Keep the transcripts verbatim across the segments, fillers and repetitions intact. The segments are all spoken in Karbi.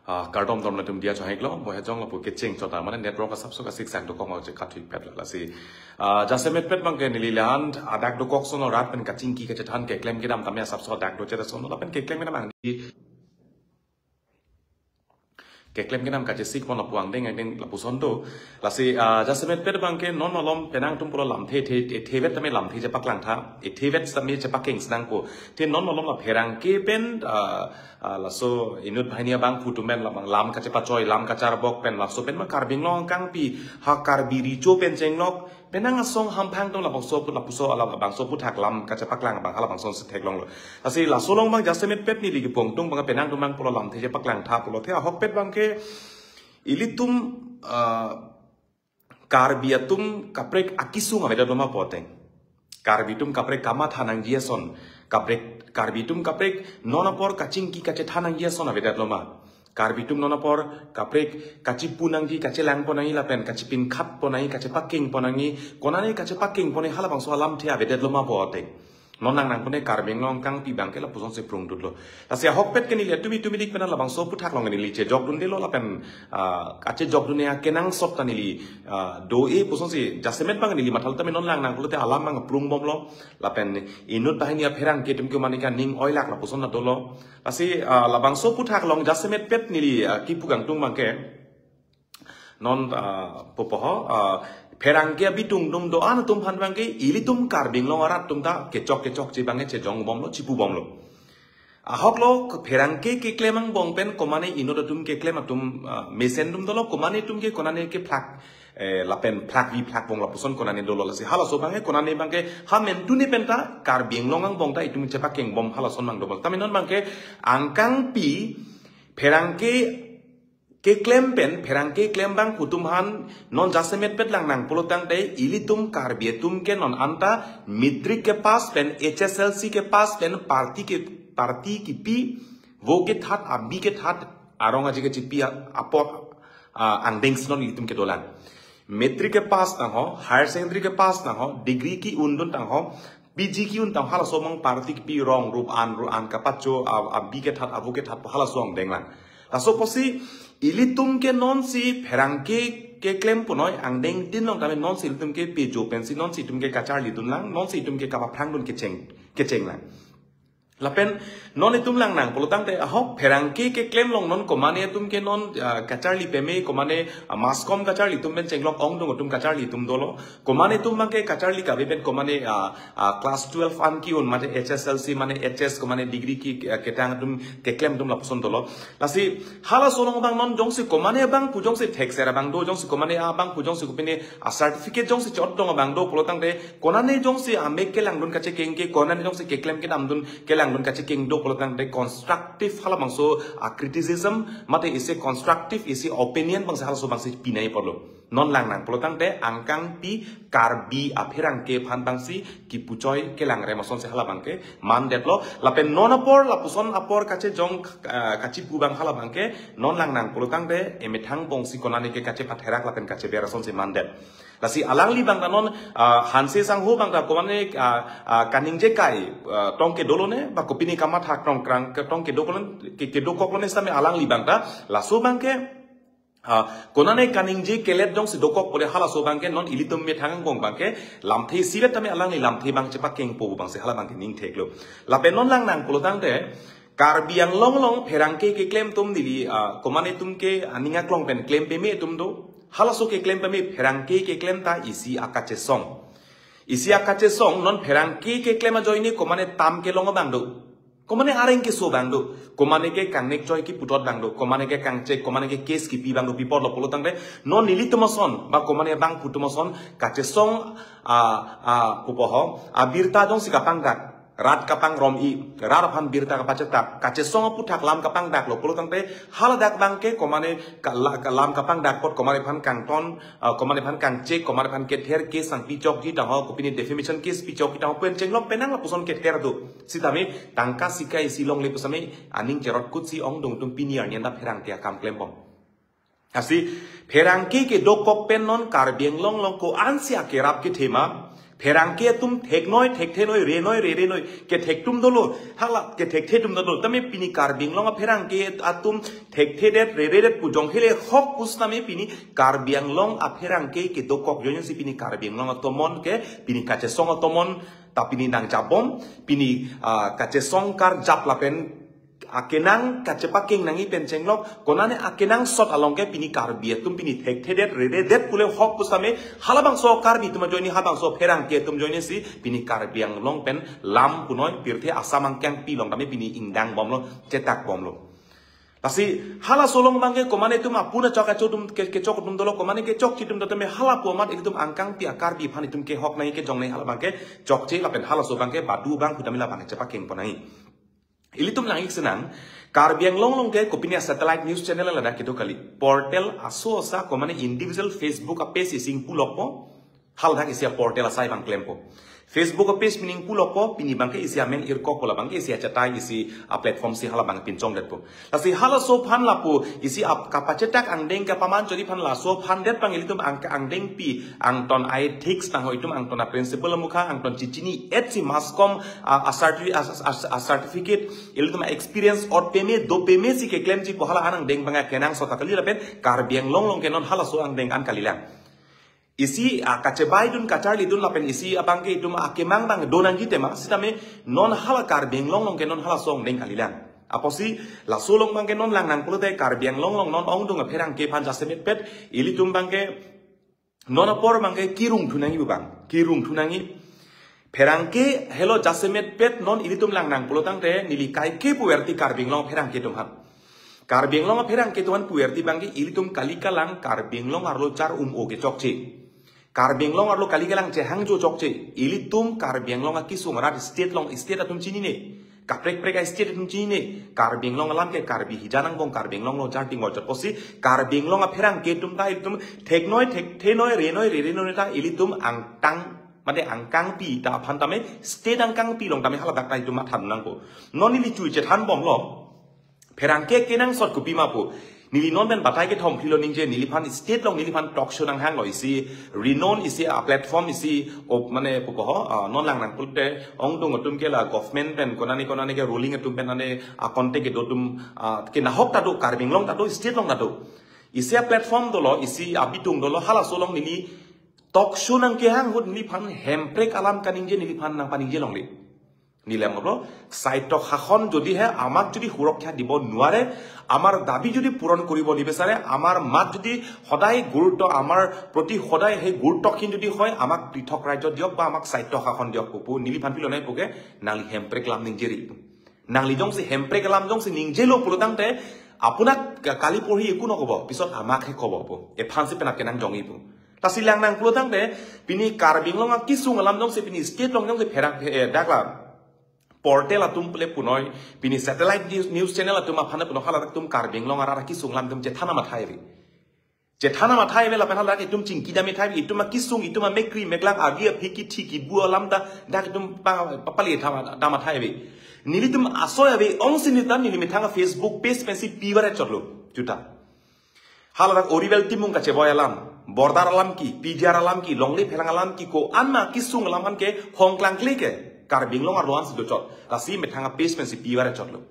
Ah, kardom dom latum dia chahek lo, mo hejong lapu kecheng chota, mane network asap sok asik sak dokok mau chek kathik pet la lasi. Ah, jasemet pet bangke neli lahan, adak dokok sono rat pen kachingki kachethan keklem kedam tame asap sok adak do cheta sono, lapen keklem kedam ang di. Keklem kedam kachesik pon lapu angdeng angdeng lapuson do. Lasi, ah, jasemet pet bangke non malom penang atum pulo lamthe, the, the, thevet tame lamthe chepaklang tha, thevet tame chepakeng senang ko. The non malom la pherangke pen, ah, ah, laso inut banghini abangphu atum pen lam, lam kachepachoi, lam kacharbok pen laso pen ma Karbi Anglong angkangpi, ha Karbi Recho pen chenglok, penang asong hamphang atum labangso, lapuson, labangso aputhak lam kachepaklang abang halabangson si theklong lo. Lasi laso along bang jasemet pet neli kepu angtung bang penang atum bang pulo lamthe chepaklang tha pulo the ahok pet bangke ilitum, ah, Karbi atum kaprek akisung avedet lo ma pu ateng. Karbi atum kaprek kamatha nangji ason. Kaprek, Karbi atum kaprek non apor kachingki kachethan nangji ason avedet lo ma. Karbi atum non apor kaprek kachipu nangji, kachelang pon nangji lapen kachipin khat pon nangji, kachepakeng pon nangji, konane kachepakeng pon nangji halabangso alamthe avedet lo ma pu ateng. Non nangnang pon ne Karbi Anglong angkangpi bangke lapuson si prung dut lo. Lasi ahok pet ke neli tumi tumi dik pen labangso aputhak along neli chejok dunde lo lapen, ah, kachejok dunde akenangsot ta neli, ah, do-e puson si jasemet bang neli mathal tame non nangnang pulote alam bang prung bom lo. Lapen inut banghini apherangke atum ke mane ke aning oilak lapuson na dolo. Lasi, ah, labangso aputhak along jasemet pet neli, ah, kepu angtung bangke. Non, ah, pupo ho, ah, pherangke abitung atum do-an atum aphan bangke ilitum Karbi Anglong arat atum ta kechok kechokche bangke chejong bom lo, chipu bom lo. Ahok lo pherangke keklem angbong pen komane inut atum keklem atum, ah, mesen atum dolo, komane atum ke konane ke phlak, eh, lapen phlak vi phlak bong lapuson konane dolo lasi halaso bangke konane bangke ha mentune pen ta Karbi Anglong angbong ta itum chepakeng bom halason bang dobol. Tame non bangke angkangpi pherangke keklem pen, pherangke keklem abangphu atum aphan non jasemet pet lang nang pulo tangte ilitum Karbi atum ke non anta matric kepass pen H S L C kepass pen party ke, party kipi, vo kethat, abi kethat, arong aji kechipi a-, apor, ah, angdeng si non ilitum kedolang. Matric kepass tang ho, higher secondary kepass tang ho, degree ke-un dun tang ho, P G ke-un tang halaso among party kipi rong rup an ru an kapacho a, abi kethat avo kethat halaso angdeng lang. Laso apotsi ilitum ke non si pherangke keklem punoi angdeng tin long tame non si ilitum ke pejo pensi non si itum ke kacharli dun lang, non si itum ke kapaphrang dun kecheng, kecheng lang. Lapen non itum lang nang pulo tangte ahok pherangke keklem along non komane atum ke non, ah, kacharli peme komane, ah, mass com kacharli atum pen chenglok ongdung atum kacharli atum dolo. Komane atum bangke kacharli kave pen komane, ah, ah, class twelve an ke-un mate H S L C mane H S komane degree ke, ah, ketang atum keklem atum lapuson dolo. Lasi halaso along bang non jongsi komane abangphu jongsi thekser abang do, jongsi komane abangphu jongsi kopine a certificate jongsi chot dong abang do pulo tangte konane jongsi amek kelang dun kachekeng ke, konane jongsi keklem kedam dun kelang dun kachekeng do pulo tangte constructive halabangso a criticism mate isi constructive isi opinion bangsi halaso bangsi pinai apor lo. Non lang nang pulo tangte angkangpi Karbi apherangke aphan bangsi kipuchoi kelang rem ason si halabangke mandet lo. Lapen non apor lapuson apor kachejong, eh, kachipu bang halabangke non lang nang pulo tangte emethang bongsi konane ke kachepatherak lapen kacheber ason si mandet. Lasi alangli bang ta non, ah, Hanse sangho bang ta komane, ah, ah, kaningje kai, ah, tong kedo lone, ba kopine kamatha krongkrang ke tong kedo kolon, ke, kedokok lone sitame alangli bang ta, laso bangke, ah, konane kaningje kelet jongsi dokok pore halaso bangke non ilitum methang angbong bangke, lamthe isivet tame alangli lamthe bang chepakengpo bangsi halabangke ning thek lo. Lapen non lang nang pulo tangte, Karbi Anglong along pherangke keklem atum neli, ah, komane atum ke aning aklong pen klem peme atum do. Halaso keklem peme pherangke keklem ta isi akachesong. Isi akachesong non pherangke keklem ajoine komane tam kelong abang do. Komane areng keso abang do. Komane ke kangnek choi kiputot abang do. Komane ke kangchek, komane ke case kipi abang do, pi apot lo pulo tangte. Non nelitum ason, ba komane abangphu atum ason, kachesong, ah, ah, pupo ho, abirta jongsi kapangdak. Rat kapangrom-i, rat aphan birta kapachetap, kachesong aputhak lam kapangdak lo pulo tangte, haladak bangke komane ka-, la-, ka-, lam kapangdak apot komane aphan kangton, ah, komane aphan kangchek, komane aphan kether case nangpi chokji tang ho, kopine defamation case pi chokji tang ho, pen chenglok penang lapuson kether do. Sitame tangka sika isi longle pusitame aning cherot kutsi ongdung atum pini arni anta pherangke akam klem bom. Lasi pherangke kedokok pen non Karbi Anglong along ko-ansi akerap kethe ma, Pherangke atum theknoi, thekthenoi, renoi, rerenoi, kethek atum dolo, hala kethekthe atum dolo. Tame pini Karbi Anglong apherangke atum thekthedet, reredet pu jong hele hok pusitame pini Karbi Anglong apherangke kedokok ajoine si pini Karbi Anglong atomon ke, pini kachesong atomon ta pini nangjapbom, pini, ah, kachesong karjap lapen akenang kachepakeng nangji pen chenglok, konane akenangsot along ke pini Karbi atum pini thekthedet, reredet pule hok pusitame, halabangso Karbi atum ajoine, halabangso pherangke atum ajoine si pini Karbi Anglong pen lam punoi pirthe Assam angkangpi along tame pini ingdangbomlo, chetakbomlo. Lasi halaso along abangke komane atum apuna chok acho atum ke, kechok atum dolo, komane kechokche atum do tame hala pu amat ilitum angkangpi a-Karbi aphan itum kehok nangji, kejong nangji, hala abangke chokche lapen halaso abangke badu abang pu tame labang chepakengpon nangji. Ilitum nang-ik sinang, Karbi Anglong along ke kopine a-satellite news channel ladak kedo kali. Portal aso asa komane individual Facebook a-page isi ingpulokpo, haladak isi a-portal asai abang klempo. Facebook a-page pini ingpulokpo, pini abangke isi amen irkokpo, labangke isi achatai isi a-platform si hala abang pinchongdetpo. Lasi halaso aphan lapu isi ap kapachetak angdeng kapaman chori aphan laso aphan det abang ilitum ang, angdengpi angton a-ethics tangho, itum angton a-principle amukha angton chichini-et si mass com a, a-certi-, a, a, a, a-certificate, ilitum a-experience ot peme do peme si keklemji pu hala an angdeng abang akenangsot ta kali lapen Karbi Anglong along ke non halaso angdeng an kalilang. Isi, ah, kachebaidun kacharlidun lapen isi abangke itum akemang abang do nangji tema, sitame non hala Karbi Anglong along ke non halaso angdeng kalilang. Apotsi laso along abangke non lang nangpulote Karbi Anglong along non ongdung apherangke aphan jasemetpet ilitum abangke non apor abangke kirung thu nangji abang, kirung thu nangji. Pherangke helo jasemetpet non ilitum lang nangpulotangte neli kaike puverti Karbi Anglong apherangke atum aphan. Karbi Anglong apherangke atum aphan puverti abangke ilitum kali kalang Karbi Anglong arlo char-um-o ke chokche. Karbi Anglong arlo kali kalang chehangjo chokche. Ilitum Karbi Anglong akisung arat state along state atum chinine. Kaprek prek a-state atum chinine. Karbi Anglong alam ke Karbi hijan angbong Karbi Anglong along char ting ojot pusi Karbi Anglong apherangke atum ta ilitum theknoi, thekthenoi, renoi, rerenoi ta ilitum angtang, mate angkangpi ta aphan tame, state angkangpi along tame haladak ta itum matha nangpo. Non neli chui chethanbomlo. Pherangke kenangsot kopima pu. Neli non pen batai kethom philo ningje, neliphan state along neliphan talk show nanghanglo isi, renown isi, a-platform isi, o mane pupo ho, ah, non lang nangpulote, ongdung atum ke la government pen, konane konane ke ruling atum pen ane, a-contact kedo atum, ah, ke nahok ta do, Karbi Anglong ta do, state along ta do. Isi a-platform dolo, isi abitung dolo, halaso along neli talk show nangkehang ahut neliphan hemprek alam kaningje neliphan nangpaningje longle. Neli lam ablo, স্বায়ত্ত শাসন যদিহে আমাক যদি সুৰক্ষা দিব নোৱাৰে, আমাৰ দাবী যদি পূৰণ কৰিব নিবিচাৰে, আমাৰ মাত যদি সদায় গুৰুত্ব, আমাৰ প্ৰতি সদায় সেই গুৰুত্বহীন যদি হয়, আমাক পৃথক ৰাজ্য দিয়ক বা আমাক স্বায়ত্ত শাসন দিয়ক, pu neliphan pilo nai puke, nangli hemprek alam ningjeri. Nangli jongsi hemprek alam jongsi ningjelo pulotangte, আপোনাক কা-, কালি পৰহি একো নকব, পিছত আমাকহে কব pu. Ephan si penap kenang jongji pu. Lasi lang nangpulotangte, pini Karbi Anglong akisung alam jongsi pini state along jongsi pherang, eh, dakla portal atum pule punoi, pini satellite news, news channel atum aphan punoi haladak atum Karbi Anglong arat akisung alam atum chethana mathai ave. Chethana mathai ave lapen haladak itum chingki dam ithai, itum akisung, itum amekkri meklang, agi aphi kithi kibu alam ta, dak itum pa, pa, pali thama, dam athai ave. Nelitum asoi ave, ongsi nelitum neli methang a-Facebook page pensi pivar chotlo, juta. Haladak Oriwel Timung kacheboi alam, border alam ke, P G R alam ke, longle phelang alam ke, ko-an ma kisung alam an ke, hongklangkle ke, Karbi Anglong arlo ansi dochot. Lasi methang a-page pensi pivar chotlo.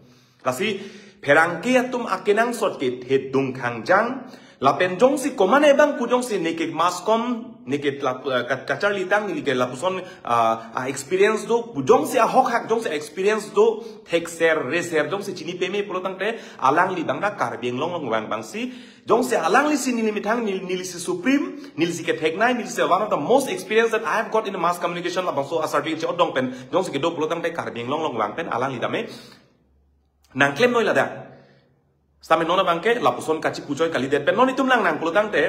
Lasi pherangke atum akenangsot ke thedung khangjang, lapen jongsi komane abang pu jongsi neke mass com, neke lap-, eh, ka-, kacharlitang, neke lapuson, ah, ah, experience do, pu jongsi ahok hak, jongsi experience do, thekser, reser, jongsi chini peme pulotangte, alangli abang ta Karbi Anglong along vang abangsi, jongsi alangli si neli methang, neli, neli si supreme, neli si ketheknei, neli si one of the most experience that I have got in the mass communication labangso a-certificate che-odong pen, jongsi kedo pulotangte Karbi Anglong along vang pen, alangli tame nangklemnoi ladak. Sitame non abangke lapuson kachipuchoi kalidet pen non itum lang nangpulotangte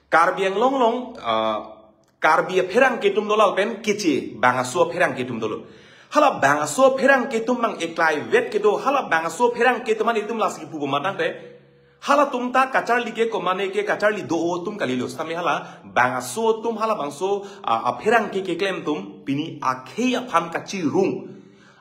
Karbi Anglong along, ah, Karbi apherangke atum dolo lapen keche bangso apherangke atum dolo. Hala bangso apherangke atum abang eklai vet kedo, hala bangso apherangke atum an itum lasi pupo matangte. Halatum ta kacharli ke komane ke kacharli do-o atum kalilo. Sitame hala bangso atum halabangso, ah, apherangke keklem atum pini akhei aphan kachirung.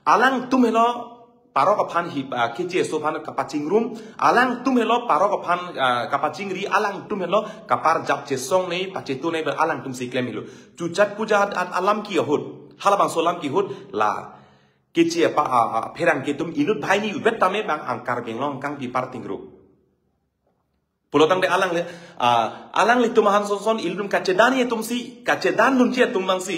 Alangtum helo parok aphan hi, ah, keche eso aphan kapachingrum, alangtum helo parok aphan, ah, kapachingri, alangtum helo kaparjap chesong nei, pachetu nei, alangtum si klem helo. Chuchat puja at, at alam ke ahut, halabangso alam ke ahut, la keche apa, ah, ah, pherangke atum inut banghini vet tame bang Karbi Anglong kangpi parting ru. Pulotangte alangli, ah, alanglitum ahan sonson ilitum kachedan atum si, kachedan dunji atum bang si,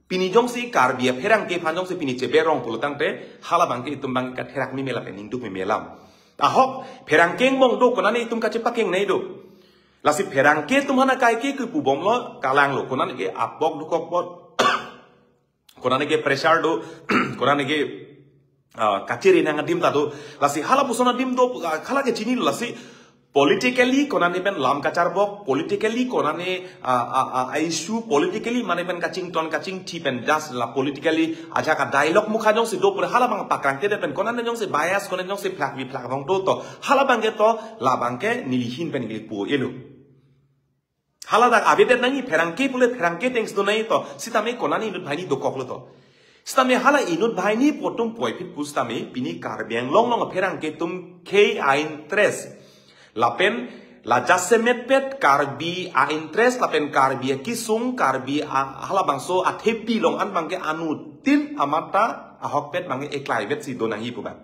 pini jongsi Karbi apherangke aphan jongsi pini cheberong pulotangte, halabangke itum bang katherak meme lapen ningduk meme alam. Ahok, pherangke angbong do, konane itum kachepakeng nei do. Lasi pherangke atum aphan akai ke kepubomlo, kalanglo, konane ke apok dukok pot. Konane ke pressure do, konane ke, ah, kachiri nang adim ta do. Lasi hala puson adim do, ah, hala ke chinilo, lasi politically konane pen lam kacharbok, politically konane, ah, ah, ah, issue, politically mane pen kachington kachingthi pen just la politically ajak adialogue mukha jongsi do pura halabang pakrangte det pen konane jongsi bias, konane jongsi phlakvi phlakvong do to, halabangke to, labangke neli ahin pen neli pu elo. Haladak avedet nangji, pherangke pule pherangke thanks do nangji to, sitame konane inut banghini dokoklo to. Sitame hala inut banghini pu atum puvoiphit pusitame pini Karbi Anglong along pherangke atum khei a-interest, lapen la jasemet pet Karbi a-interest, lapen Karbi akesung, Karbi a, halabangso athepi along an bangke anuttin amat ta ahokpet bangke eklaivet si do nangji pu bang.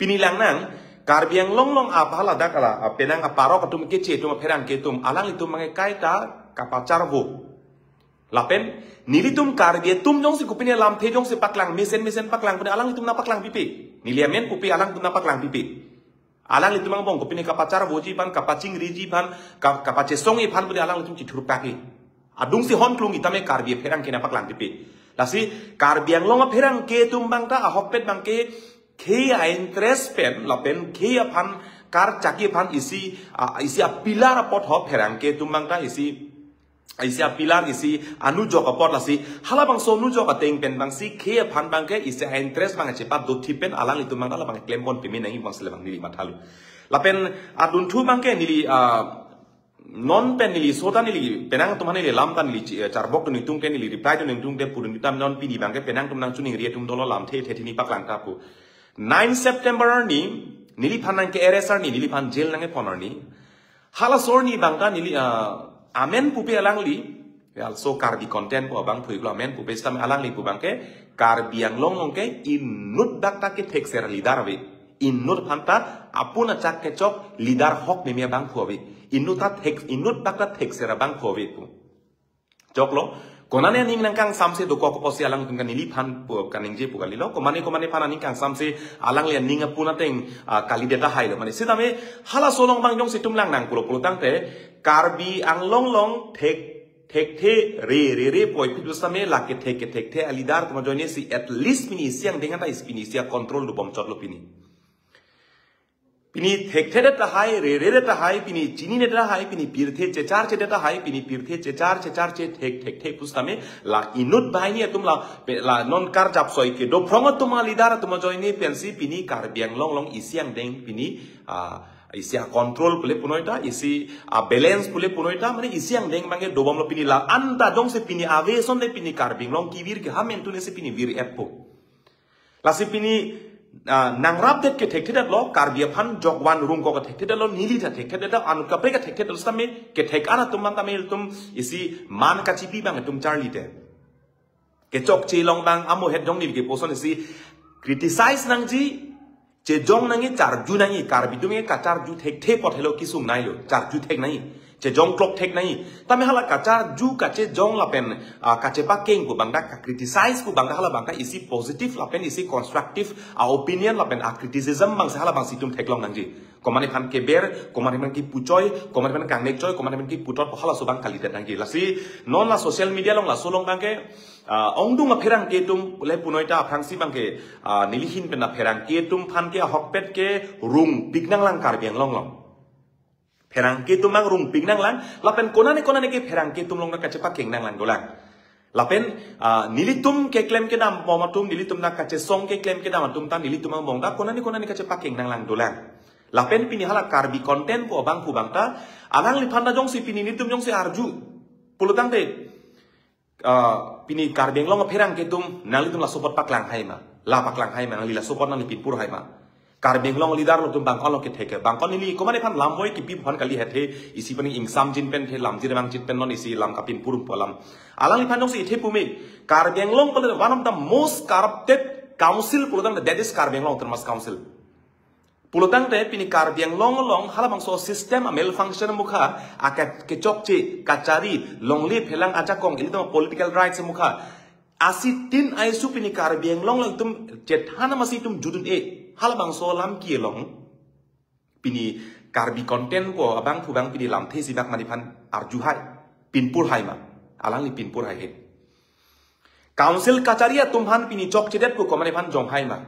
Pini lang nang, Karbi Anglong along apa ladak ala, ah, penang aparok atum keche atum apherangke atum, alanglitum bangke kaita kapacharvo. Lapen, nelitum Karbi atum jongsi kopine lamthe jongsi paklang, mesen mesen paklang, pine alanglitum nangpaklang pipe. Neli amen pupe alangtum nangpaklang pipe. Alanglitum angbong kopine kapacharvoji aphan, kapachikriji aphan, ka-, kapachesongji aphan pine alanglitum chithurpake. Adungsi hon klung itame Karbi apherangke nangpaklang pipe. Lasi Karbi Anglong apherangke atum bang ta ahokpet bangke khei a-interest pen lapen khei aphan karchakji aphan isi, ah, isi apilar apot ho pherangke atum bang ta isi, isi apilar isi anujok apot lasi halabangso anujok ateng pen bangsi khei aphan bangke isi a-interest bang chepat dothip pen alanglitum bang ta labang klempon peme nangji bangsi labang neli mathalo. Lapen adunthu bangke neli, ah, non pen neli sota neli penang atum aphan neli lam ta neli chi-, eh, charbok dun ningtung ke neli reply dun ningtung ke pudun tam non pini bangke penang atum nangchiningri atum dolo lamthe the thini paklang ta pu. Nine September arni, neliphan nangke-arrest arni, neliphan jail nangkepon arni. Halaso arni bang ta neli, ah, amen pupe alangli, also Karbi content pu abang phuiklo amen pupe sitame alangli pu bangke, Karbi Anglong along ke inut dak ta kethekser leader ave. Inut aphan ta apun achak kechok leader ahok meme abangphu ave. Inut ta thek, inut dak ta thekser abangphu ave pu. Choklo, konane aning nangkangsamse dokok apotsi alangtum kan neliphan pu kaningje pu kalilo, komane komane aphan aning kangsamse alangli aning apun ateng, ah, kalidet tahai lo. Mane sitame halaso along bang jongsi itum lang nang pulo pulotangte, Karbi Anglong along thek, thekthe re re re puvoiphit pusitame lake thek kethekthe a-leader atum ajoine si at least pini isi angdeng ta isi pini isi a-control dobom chotlo pini. Pini thekthe det tahai, re re det tahai, pini chini det tahai, pini pirthe checharche det tahai, pini pirthe checharche charche thek thekthe pusitame la inut banghini atum la pe-, la non karjap soi kedo phrong atum a-leader atum ajoine pensi pini Karbi Anglong along isi angdeng pini, ah, isi a-control pule punoi ta, isi a-balance pule punoi ta, mane isi angdeng bangke dobomlo pini la-an ta jongsi pini ave ason de pini Karbi Anglong kevir ke ha mentu ne si pini vir-etpo. Lasi pini, ah, nangrapdet kethekthe detlo, Karbi aphan jokvan rungkok kethekthe detlo, neli ta thekthe detlo, anut kaprek kethekthe detlo sitame kethek an atum bang tame ilitum isi man kachipi bang itum charlite. Kechokche along bang amo het jong neli ke puson isi criticize nangji, chejong nangji, charju nangji, Karbi atum ke kacharju thekthe apot helo kesung nailo, charju thek nangji, chejong klok thek nangji. Tame hala kacharju kachejong lapen, ah, kachepakeng pu bang ta, ka-criticize pu bang ta hala bang ta isi positive lapen isi constructive a-opinion lapen a-criticism bang si hala bang si itum theklong nangji. Komane aphan keber, komane aphan kipuchoi, komane aphan kangnekchoi, komane aphan kiputot pu halaso bang kalidet nangji. Lasi non la social media along laso along bangke, ah, ongdung apherangke atum le punoi ta aphrangsi bangke, ah, neli ahin pen apherangke atum aphan ke ahokpet kerungpik nanglang Karbi Anglong along. Pherangke atum bang rungpik nanglang, lapen konane konane ke pherangke atum along ta kachepakeng nanglang dolang. Lapen, ah, nelitum keklem kedam bom atum, nelitum ta kachesong keklem kedam atum ta, nelitum angbong ta konane konane kachepakeng nanglang dolang. Lapen pini hala Karbi content pu abangphu bang ta, alangliphan ta jongsi pini nelitum jongsi arju pulotangte, ah, pini Karbi Anglong apherangke atum, nanglitum laso apot paklang hai ma? La paklang hai ma, nangli laso apot nangli pinpur hai ma. Karbi Anglong leader lo atum bang-olo kethe ke. Bang-o neli komatne aphan lam voi kipi aphan kali hethe, isi pen ingsamjin pen the, lamjir mangjin pen non isi lam kapinpur pu alam. Alangliphan jongsi ithe pu me. Karbi Anglong pulo one of the most corrupted council pulotangte, that is Karbi Anglong Autonomous Council. Pulotangte pini Karbi Anglong along halabangso system a malfunction mukha, ake kechokche, kachari, longle phelang ajakong, ilitum political rights mukha. Asitin aisu pini Karbi Anglong along itum chethan masi itum judun-e. Halabangso alam kelong. Pini Karbi content ko abangphu bang pini lamthe isibak mani aphan arju hai. Pinpur hai ma. Alangli pinpur hai he. Council kachari atum aphan pini chokchedet pu komatne aphan jong hai ma.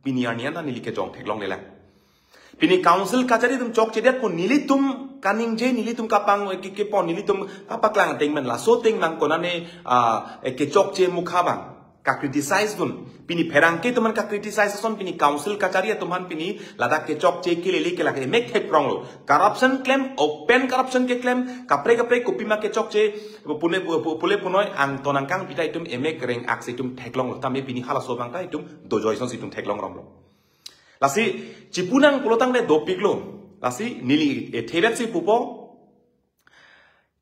Pini arni an neli ke jong theklonglelang. Pini council kachari atum chokchedet pu nelitum kaningje, nelitum kapang ke, kepon, nelitum kapaklang ateng men laso ateng nang konane, ah, eh, kechokche mukha bang ka criticize dun. Pini pherangke atum aphan ka criticize ason pini council kachari atum aphan pini ladak kechokche kelele ke lake emek theklonglo. Corruption klem, open corruption keklem, kaprek kaprek kopima kechokche, pune pu-, pu-, pule punoi angton angkang pita itum emek reng aksi itum theklonglo. Tame pini halaso abang ta itum dojoi asonsi itum theklong romlo. Lasi chipunang pulotangte dopiklo. Lasi neli, eh, thevet si pupo.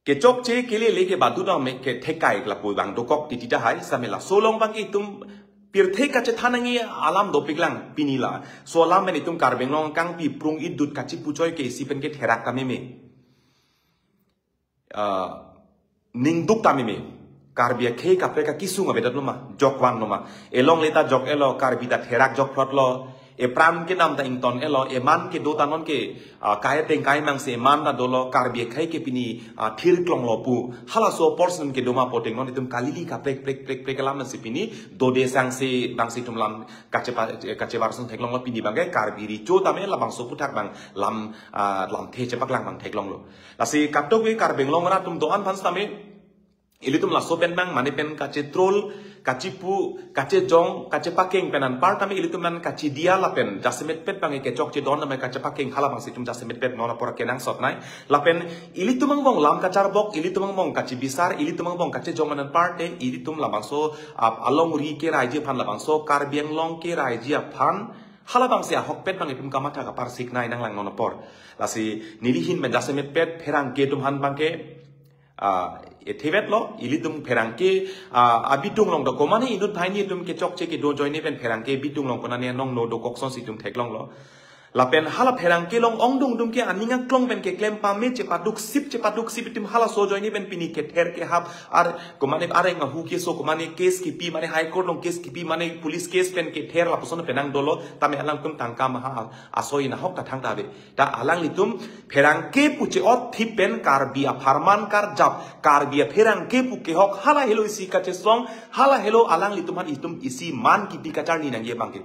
Kechokche kelele ke badu dam me ke thekai lapu bang dokok titi tahai, same laso along bang ke itum pirthe kachethan nangji alam dopiklang pini la. So alam pen itum Karbi Anglong kangpi prung idut kachipuchoi ke isi pen ke therak kami me. Ah, ningduk tame me. Karbi akhei kaprek akesung avedet lo ma, jokvan lo ma. Elongle ta jok-elo, Karbi ta therak jokphlotlo. Epran kedam ta ington-elo, eman kedo ta non ke, ah, kai ateng kai mang si eman ta dolo, Karbi akhei ke pini, ah, thirklonglo pu. Halaso portion kedo ma pu ateng non itum kalili kaprek prek prek prek alam si pini dode sangse bangsi itum lam kachepa-, kachevar sung theklonglo pini bang ke Karbi Recho tame labangso aputhak bang lam, ah, lamthe chepaklang bang theklonglo. Lasi katok ke Karbi Anglong rat atum do-an aphan tame ilitum laso pen bang mane pen kachetrol, kachepu, kachejong, kachepakeng pen anpar tame ilitum an kachidia lapen jasemetpet bang kechokche don tame kachepakeng halabangsi itum jasemetpet non apor kenangsot nai. Lapen ilitum angbong lam kacharbok, ilitum angbong kachibisar, ilitum angbong kachejong pen anpar te ilitum labangso, ah, alongri keraiji aphan labangso Karbi Anglong keraiji aphan halabangsi ahokpet bang itum kamatha kaparsik nai nanglang non apor. Lasi neli ahin pen jasemetpet pherangke atum aphan bang ke, ah, ethevetlo, ilitum pherangke, ah, abitung along do komane inut banghini atum kechokche kedo ajoine pen pherangke abitung along konane nongno dokok asonsi itum theklonglo. Lapen hala pherangke along ongdung dum ke aning aklong pen keklem pame chepaduk sip chepaduk sip itum halaso ajoine pen pini kether kehap ar komane areng ahu keso komane case kipi mane High Court along case kipi mane police case pen kether lapuson pen nang dolo tame alangtum tangka maha asoi nahok ta thangta ave. Ta alanglitum pherangke pu che-ot thip pen Karbi apharman karjap, Karbi apherangke pu kehok hala helo isi kachesong, hala helo alanglitum aphan itum isi man kipi kacharli nangji bang ke.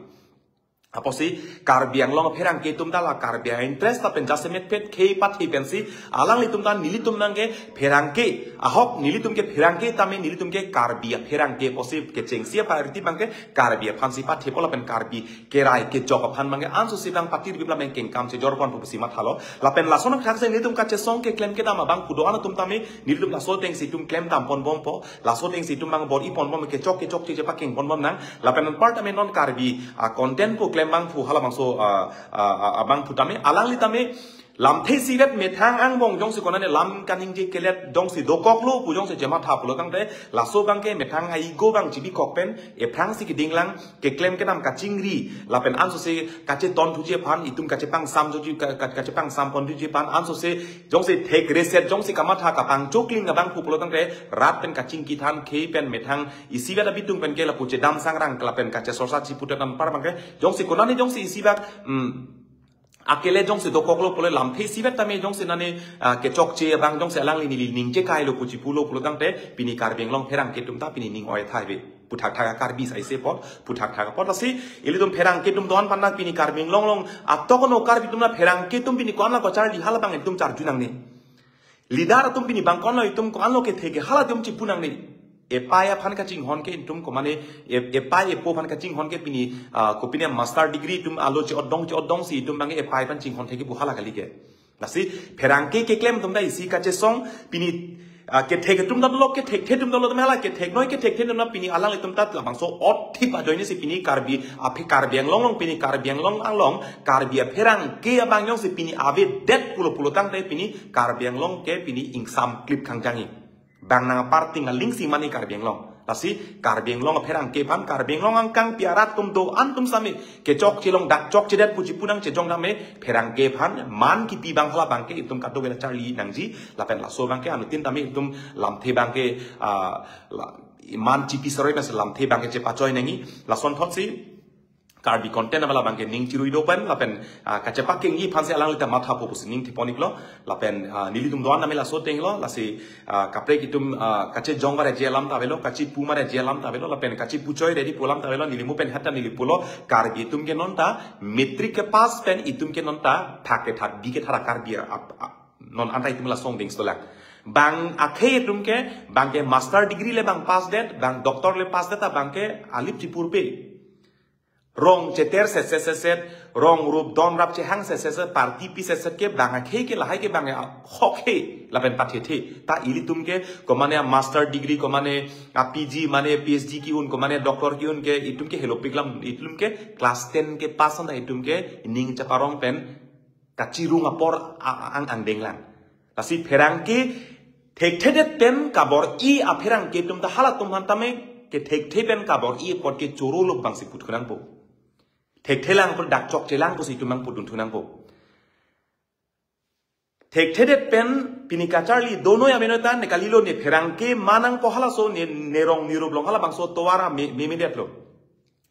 Apotsi Karbi Anglong pherangke atum ta la Karbi a-interest lapen jasemetpet khei pathe pensi alanglitum ta nelitum nang ke pherangke ahok nelitum ke pherangke tame nelitum ke Karbi apherangke apotsi kechengsi a-priority bang ke Karbi aphansi pathepo lapen Karbi kerai kejok aphan bang ke ansosi bang patir bibla mengkeng kam chejor pon pusi mathalo. Lapen lason akhak se nelitum kachesong keklem kedam abang pu do-an atum tame nelitum laso atengsi itum klem tam pon bompo. Laso atengsi itum bang bor-i pon bom kechok kechokche chepakeng pon bom nang. Lapen anpar tame non Karbi, ah, content pu klem bangphu halabangso, ah, ah, ah, bangphu tame alangli tame lamthe isivet methang angbong jongsi konane lam kaningje kelet jongsi dokoklo pu jongsi chematha pulotangte laso bang ke methang a-ego bang chibikok pen ephrangsi kedinglang keklem kedam kachingri lapen ansosi kacheton thuji aphan itum kachepangsam thuji ka-, ka-, kachepangsam pon thuji aphan ansosi jongsi thek reset jongsi kamatha kapangchokling abangphu pulotangte rat pen kachingki than khei pen methang isivet abitung pen ke lapu chedam sangrang lapen kachesorsa chiputet anpar bang ke jongsi konane jongsi isibak, mm, akele jongsi dokoklo pule lamthe isivet tame jongsi nane, ah, kechokche abang jongsi alangli neli ningje kailo pu chipulo pulotangte pini Karbi Anglong pherangke atum ta pini ning oi thai ave. Puthak thak a-Karbi saise apot, puthak thak apot lasi ilitum pherangke atum do-an aphan nang pini Karbi Anglong along atok no Karbi atum na pherangke atum pini ko-an la kacharli halabang itum charju nangne. Leader atum pini bang ko-an lo itum ko-an lo kethe ke hala atum chipu nangne. Epai aphan kachinghon ke itum komane e-, epai epo aphan kachinghon ke pini, ah, kopine master degree itum alo che-otdong che-otdong si itum bang epai aphan chinghon theke pu hala kali ke. Lasi pherangke keklem atum ta isi kachesong pini Ah, kethek atum ta dolo, kethekthe atum ta dolo, tame hala ketheknoi kethekthe atum ta pini alanglitum ta labangso othip ajoine si pini Karbi, aphi Karbi Anglong along, pini Karbi Anglong along, Karbi apherangke abang jongsi pini avedet pulo pulo tangte pini Karbi Anglong ke pini ingsam klip khangjangji. Bang nang aparting aling si mane Karbi Anglong. Lasi Karbi Anglong apherangke aphan, Karbi Anglong angkang pi arat atum do-an atum sami kechokche long, dak chokchedet puji pu nangchejong tame pherangke aphan man kipi abang hala abangke itum kadokave charli nangji. Lapen laso abangke anuttin tame itum lamthe abangke, ah, la, man chipi seroi mas lamthe abangke chepachoi nangji. Lasonthot si Karbi content abala abangke ning chirui do pen lapen, ah, kachepakengji aphan si alanglita mathapo pusi ning thepon-iklo. Lapen, ah, nelitum do-an tame laso ateng lo, lasi, ah, kaprek itum, ah, kachejong bare ji alam ta avelo, kachipu bare ji alam ta avelo, lapen kachipuchoi ready pu alam ta avelo, neli mo pen hata neli pulo, Karbi atum ke non ta matric kepass pen itum ke non ta thak kethat bi kethat a-Karbi ap-, ap-, non anta itum la song ding stolang. Bang akhei atum ke, bang ke master degree le bang pass det, bang doctor le pass det, ta bang ke alip chipurpe. Rong cheter setset setset, rong rup don rap chehang setset setset, party pi setset ke bang akhei ke lahai ke bang ahok he, lapen pathethe. Ta ilitum ke, komane a-master degree, komane a-P G, mane P H D ki-un, komane doctor ki-un ke, itum ke helopik lam, itum ke class ten kepass anta itum ke ning chaparong pen kachirung apor a-, a-, ang angdeng lang. Lasi pherangke thekthedet pen kabor-i apherangke atum ta halatum aphan tame kethekthe pen kabor-i apot ke choro lok abang si puthu nangpo. Thekthe lang pu dak chokche lang pusi itum nangpudun thu nangpo. Thekthedet pen pini kacharli donoi amenoi ta ne kalilo, ne pherangke manang po halaso, ne, ne rong ne rup along halabangso tovar a me, memedetlo.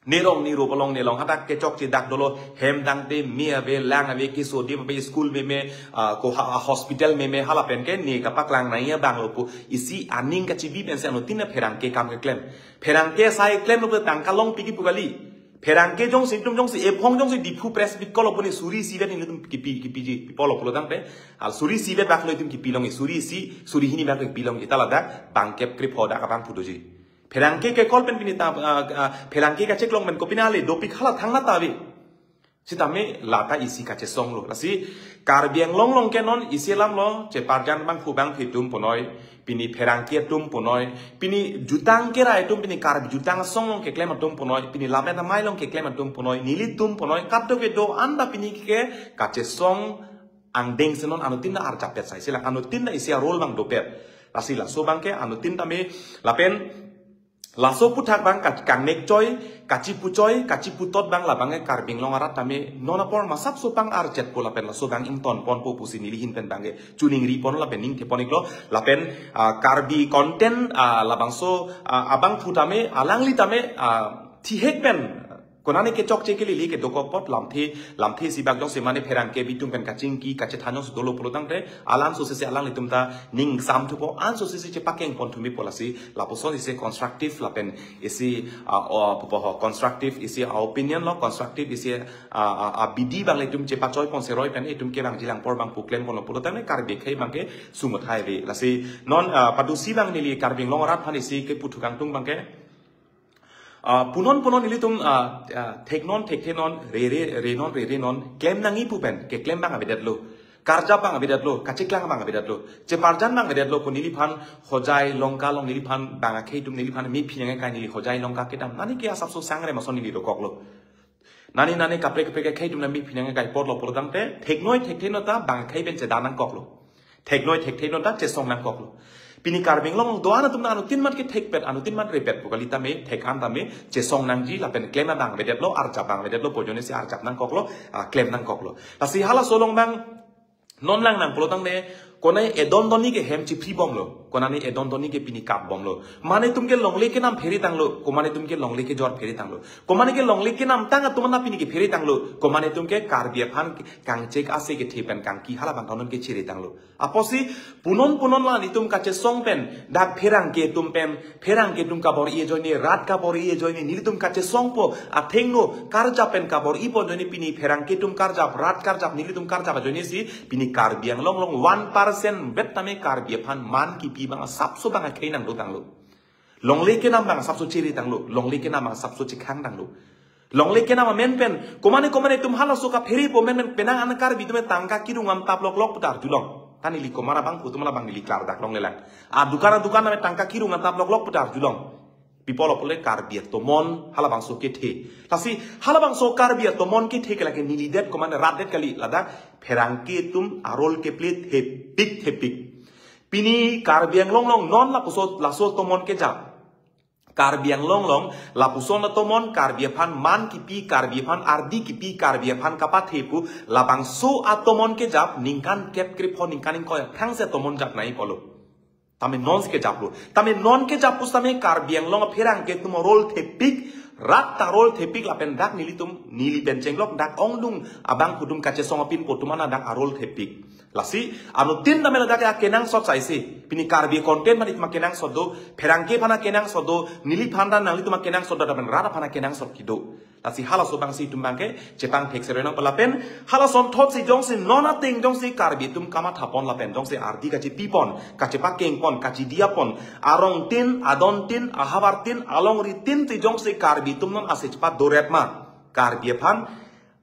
Ne rong ne rup along ne long hadak kechokche dak dolo, hem tangte me ave, lang ave, keso adim ave, school meme, ah, ko ha, hospital meme, hala pen ke ne kapaklang nangji abang lo pu isi aning kachibi pensi anuttin ta pherangke akam keklem. Pherangke asai klemlo pu tangka longpi kipu kali. Pherangke jongsi itum jongsi ephong jongsi Diphu press meet call lo pu ne suri isi vet nelitum kipi, kipiji, pipolo pulo tangte. Al suri isi vet bak lo itum kipi longji, suri isi, suri hini bak lo kipi longji, ta ladak bang kep krip ho dak abang phu doji. Pherangke ke call pen pini ta, ah, ah, pherangke kacheklong pen kopine ale dopik hala thangnatta ave. Sitame lata isi kachesong lo. Lasi Karbi Anglong along ke non isi alam lo, cheparjan abangphu abangphi atum punoi, pini pherangke atum punoi, pini jutang kerai atum, pini Karbi jutang asong along keklem atum punoi, pini lammet amei along keklem atum punoi, nelitum punoi, kadokave do-an ta pini ke kachesong angdeng si non anuttin ta arjap pet sai, isi lang anuttin ta isi a-role abang dopet. Lasi laso abangke anuttin tame lapen laso aphuthak abang ka-, kangnek choi, kachipu choi, kachiputot abang labangke Karbi Anglong arat tame non apor masapso pang arjetpo lapen laso abang ingtonponpo pusi neli ahin pen abangke choningriponlo lapen ning thepon-iklo lapen, ah, Karbi content, ah, labangso, ah, abangphu tame, alangli tame, ah, thihek pen konane kechokche kelele kedokok apot lamthe, lamthe isi bak jongsi mane pherangke bitung pen kachingki kachethan jongsi dolo pulo tangte, alanso sese alanglitum ta ning sam thupo, anso sese chepakengpon thu mepo. Lasi lapuson isi constructive lapen isi, ah, o, pupo ho, constructive isi, ah, opinion lo, constructive isi, ah, ah, ah, bidi abang itum chepachoi pon seroi pen itum ke bang jilang apor abang pu klemponlo pulo tangte Karbi akhei abangke sumut hai ave. Lasi non, ah, padusi abang neli Karbi Anglong arat aphan isi keputhu kangtung abangke, ah, punon punon nelitum, ah, ah, theknon thekthenon, rere renon rerenon, klem nangji pu pen keklem abang avedetlo, karjap abang avedetlo, kacheklang abang avedetlo, cheparjan abang avedetlo pu neliphan Hojai Longka along neliphan bang akhei atum neliphan mephi nangkai, neli Hojai Longka kedam, nani ke asapso sangre mason neli dokoklo. Nani nani kaprek kaprek akhei atum nami phinang kai apotlo pulo tangte, theknoi thekthenon ta bang akhei pen chedan nangkoklo. Theknoi thekthenon ta chesong nangkoklo. Pini Karbi Anglong do-an atum ta anuttin mat kethekpet, anuttin mat repet pu kali tame, thek-an tame chesong nangji lapen klem abang avedetlo, arjap abang avedetlo pu ajoine si arjap nangkoklo, ah, klem nangkoklo. Lasi halaso along abang non lang nang pulo tangte, konane edon donni ke hem chipri bomlo, konane edon donni ke pini kap bomlo. Mane atum ke longle kenam phere tanglo, komane atum ke longle kejor phere tanglo. Komane ke longle kenamtang atum na pini ke phere tanglo, komane atum ke Karbi aphan kangchek ase kethe pen kangki hala abang ta non ke chere tanglo. Apotsi punon punon la nelitum kachesong pen, dak pherangke atum pen, pherangke atum kabor-i ajoine, rat kabor-i ajoine, nelitum kachesongpo, athengno karjap pen kabor-ipo ajoine pini pherangke atum karjap, rat karjap, nelitum karjap ajoine si pini Karbi Anglong along one percent vet tame Karbi aphan man kipi abang asapso bang akhei nangdotanglo. Longle kenam abang asapso chere tanglo, longle kenam abang asapso chekhang tanglo. Longle kenam amen pen, komane komane atum halaso kapherepo amen pen, penang an Karbi atum tangka kirung am tap lok lok putar julong. Ta neli komat abangphu atum labang neli klardak longlelang. Adukan adukan name tangka kirung antap loklok pu ta arjulong. Pi apotlo pule Karbi atomon halabangso kethe. Lasi halabangso Karbi atomon kethe ke lake nelidet komat rat det kali, ladak pherangke atum a-role keplay thepik thepik. Pini Karbi Anglong along non lapuson laso atomon kejap. Karbi Anglong along lapuson atomon, Karbi aphan man kipi, Karbi aphan ardi kipi, Karbi aphan kapathe pu labangso atomon kejap ningkan kep krepho ningkan ingkoi athang si atomon jap nangji apotlo. Tame non si kejaplo. Tame non kejap pusitame Karbi Anglong apherangke atum a-role thepik, rat ta a-role thepik lapen dak nelitum, neli pen chenglok dak ongdung abangphu atum kachesong apinpo atum ana dak a-role thepik. Lasi anuttin tame ladak akenangsot saisi. Pini Karbi content aphan itum akenangsot do, pherangke aphan akenangsot do, neliphan ta nanglitum akenangsot do, lapen rat aphan akenangsot kedo. Lasi halaso abangsi itum abangke chepangthek seroi nangpo lapen halason thotsi jongsi non ateng jongsi Karbi atum kamathapon lapen jongsi ardi kachipipon, kachepakengpon, kachidiapon, arongtin, adontin, ahavartin, alongritin si jongsi Karbi atum non ase chepadoret ma, Karbi aphan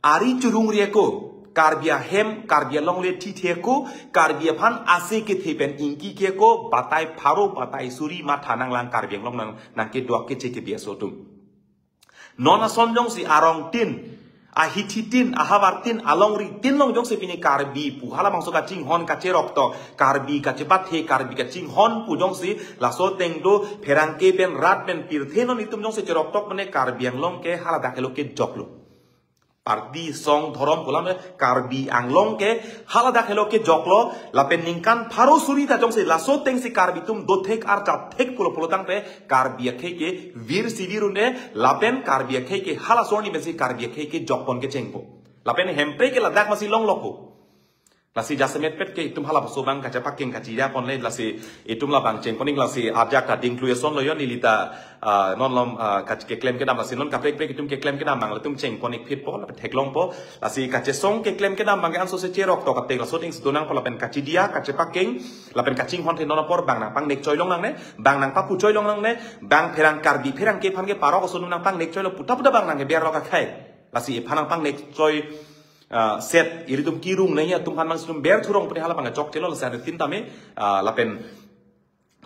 ari churungri ako, Karbi ahem, Karbi alongle thithe ako, Karbi aphan ase kethe pen ingki ke ako, batai pharo, batai suri matha nanglang Karbi Anglong nang, nangkedo akeche kebi aso atum. Non ason jongsi arongtin, ahithitin, ahavartin, alongritin along jongsi pini Karbi pu halabangso kachinghon kacheroktok, Karbi kachepathe, Karbi kachinghon pu jongsi laso ateng do pherangke pen rat pen pirthe non itum jongsi cheroktok mane Karbi Anglong ke haladak helo kejoklo. Party song dhorom pu alam le Karbi Anglong ke haladak helo kejoklo lapen ningkan pharo suri ta jongsi laso atengsi Karbi atum dothek arjapthek pulo pulo tangte Karbi akhei ke virsi virun-e lapen Karbi akhei ke halaso arni pensi Karbi akhei kejokpon kechengpo. Lapen hemprek ke ladak masi longlokpo. Lasi jasemet pet ke itum halaso abang kachepakeng kachidiapon le lasi itum labang chengpon ik lasi ajak ta dingklu eson lo yo neli ta, ah, non lom, ah, kach-, keklem kedam lasi non kaprek prek itum keklem kedam abang latum chengpon ik phitpo lapen theklongpo. Lasi kachesong keklem kedam abang ke anso se cheroktok ateng laso atengsi do nangpo lapen kachidia kachepakeng lapen kachinghon the non apor bang nangpangnek choi long nangne, bang nangpapu choi long nangne, bang pherang Karbi pherangke aphan ke parok ason nangpangnek choi lo puta puta bang nangkeber lo kakhai. Lasi iphan nangpangnek choi ah, set ilitum kirung nangji atum aphan mang situm ber thurong pute halabang chokchelo lasi anuttin tame, ah, lapen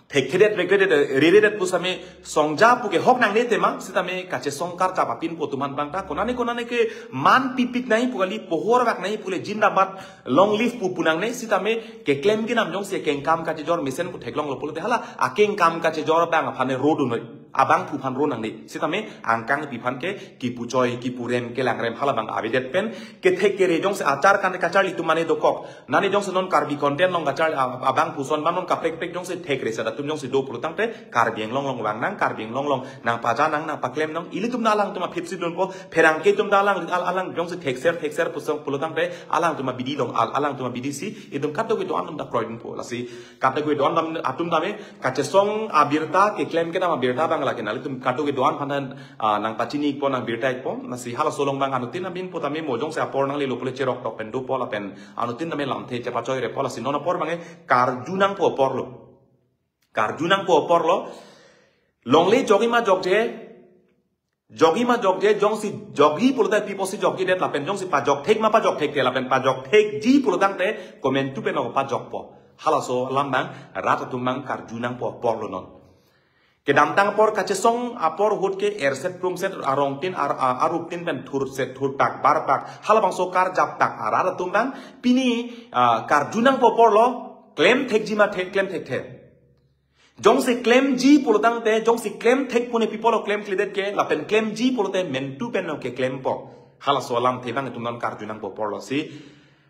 thekthedet, regredet, reredet pusitame songja pu ke hok nangne tema, sitame kachesong karjap apinpo atum aphan abang ta konane konane ke man pipik nangji pu kali, pohor bak nangji pule jindabad long live pu pu nangne, sitame keklem kedam jongsi kengkam kachejor mesen pu theklonglo pulote hala akengkam kachejor abang aphan ne ro dun noi. Abangphu aphan ro nangne. Sitame angkangpi aphan ke kipu choi, kipu rem, kelang rem halabang avedet pen kethek kere jongsi achar kan kacharli atum mane dokok. Nane jongsi non Karbi content along kachar ab-, abangphu ason abang non kaprek prek jongsi thekre sa atum jongsi do pulo tangte Karbi Anglong along vang nang, Karbi Anglong along nangpaja nang, nangpaklem nang. Ilitum ta alangtum aphitsi dunpo, pherangke atum ta alang, al-, alang jongsi thekser thekser pusong pulo tangte alangtum abidi along, al-, alangtum abidi si itum kadokave do-an atum ta kroidunpo. Lasi kadokave do-an atum tame kachesong abirta, keklem kedam abirta abang lake nanglitum kadokave do-an aphan, ah, nangpachini ikpo, nangbirta ikpo. Lasi halaso along abang anuttin amin putame mo jongsi apor nanglelo pule cheroktok pen dopo lapen anuttin tame lamthe chepachoi repo lasi non apor abang ke karju nangpo aporlo. Karju nangpo aporlo. Longle jokji ma jokje, jokji ma jokje, jongsi jokji pulote pi apotsi jokjidet lapen jongsi pajokthek ma pajokthekthe lapen pajokthekji pulo tangte komantu pen ok pajokpo. Halaso alam abang rat atum abang karju nangpo aporlo non. Kedamtang apor kachesong apor ahut ke erset prungset arongtin ar-, a-, aruptin pen thurset thurtak barpak halabangso karjaptak arat atum abang pini, ah, karju nangpo aporlo, klemthekji ma the-, klemthekthe. Jongsi klemji pulo tangte, jongsi klemthek pu ne pi apotlo klemkledet ke, lapen klemji pulote mantu pen ok keklempo. Halaso alamthe abang itum non karju nangpo aporlo si,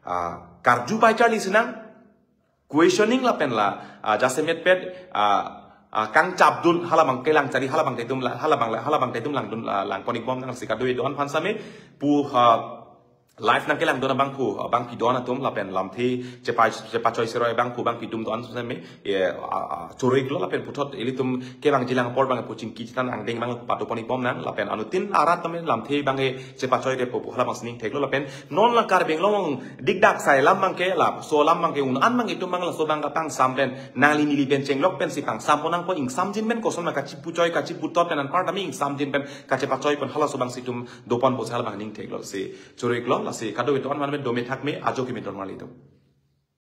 ah, karju pai charli sinang, questioning lapen la, ah, jasemet pet, ah, ah, kangchapdun halabang kelang chari halabang ta itum la, halabang la, halabang ta itum langdun, ah, langpon ikbom nang si kadokave do-an aphan sitame pu, ah, live nangkelangdun abangphu, abangpi do-an atum lapen lamthe chepa-, chepachoi seroi abangphu abangpi atum do-an sitame, ye, a, a, choro iklo lapen puthot ilitum kevangji lang apor abang pu chingki chethan angdeng abang padopon ikbom nang lapen anuttin arat tame lamthe abang ke chepachoi repo pu halabang sining theklo lapen non la Karbi Anglong dikdak sai alam abang ke laso alam abang ke un-an abang itum abang laso abang kapangsam pen nangli neli pen chenglok pensi pangsampon nangpo, ingsamjin pen koson ma kachipu choi kachipu tot pen anpar tame ingsamjin pen kachepachoi pen halaso abang si itum doponpo si halabang ning theklo si. Choro iklo, lasi kadokave do-an aphan dome thakme, ajo keme don marli itum.